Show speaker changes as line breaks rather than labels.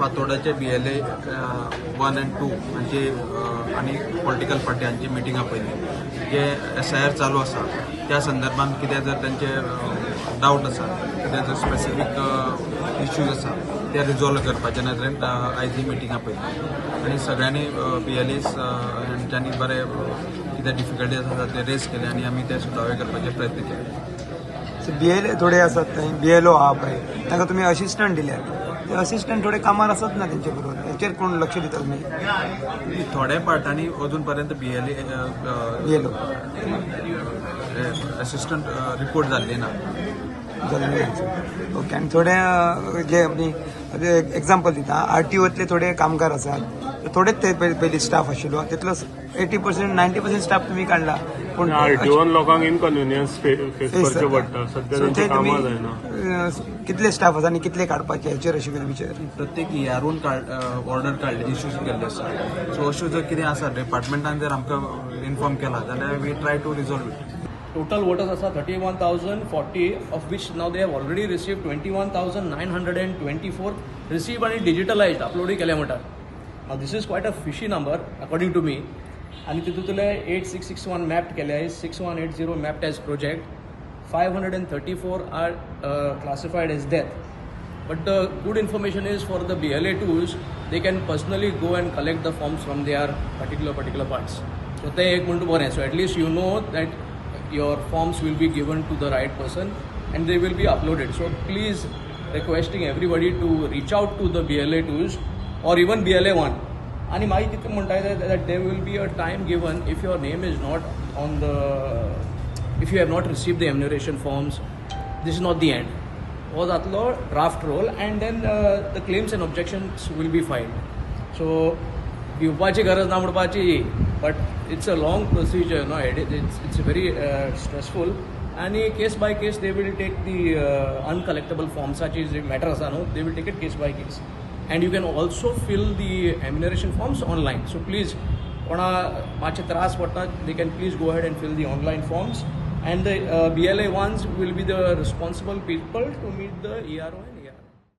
फातोर्डाचे BLA 1 and 2 हांची आनी political party हांची मिटींग आपयली. जे एसआयआर चालू आसा त्या संदर्भात कितें जर तांचे डावट आसा, कितें जर स्पेसिफीक इश्यूज आसा, ते रिजॉल्व करपाच्या नदरेन आयज ही मिटींग आपयली आनी सगळ्यांनी बीएलएस हांच्यांनी बरे कितें डिफिकल्टी आसा ते रेज केले आनी आमी ते सुटावे करपाचे प्रयत्न केले.
बीएलए थोडे आसात थंय, बीएलओ आहा पळय, तांकां तुमी असिस्टंट दिल्यात. ते असिस्टंट थोडे कामार आसत ना तेंचे बरोबर, हेचेर कोण लक्ष दिता तुमी?
थोड्या पार्टांनी अजून पर्यंत बीएलए
BLO
assistant report जाल्ले ना.
ओके, आनी थोडे जे आमी एग्जाम्पल दिता, आरटीओतले थोडे कामगार आसात, थोडेच ते पयलीं स्टाफ आशिल्लो तितलो 80%, 90% स्टाफ तुमी काडला, पूण
आरटीओन लोकांक इनकन्विनियन्स फेस करचें पडटा सध्या.
So
तेंचें
ते तुमी
कामां जायना.
कितले स्टाफ आसा आनी कितले काडपाचे हेचेर अशें कितें विचार?
प्रत्येक इआरओन ऑर्डर काडली, इश्यू केल्ले आसा. सो अश्यो जर कितें आसा, डिपार्टमेंटान जर आमकां इन्फॉर्म केला जाल्यार we try to resolve it.
Total voters आसा 31,040, of which now they have already received 21,924 receive आनी डिजिटलायज्ड अपलोडूय केले म्हणटात. Now this is quite a fishy number according to me. आनी तितूंतले 8661 मॅप्ड केले, 6180 mapped as project, 534 are classified as death. But the good information is for the BLA 2s, they can personally go and collect the forms from their particular parts. So ते एक म्हणटा बरें. So at least you know that your forms will be given to the right person and they will be uploaded. So please requesting everybody to reach out to the BLA 2s or even BLA 1. आणि मागीर कितें म्हणटा that there will be a time given if your name is not on the if you have not received the enumeration forms, this is not the end. हो जातलो draft roll and then the claims and objections will be filed. So भिवपाची गरज ना म्हणपाची, but it's a long procedure, no? It's very stressful आनी case by case they will take the uncollectable फॉर्म्साची J matter आसा न्हू, they will take it case by case. And you can also fill the enumeration forms online. So please, कोणा मातशे त्रास पडटा, they can please go ahead and fill the online forms, and the BLA 1s will be the responsible people to meet the ERO and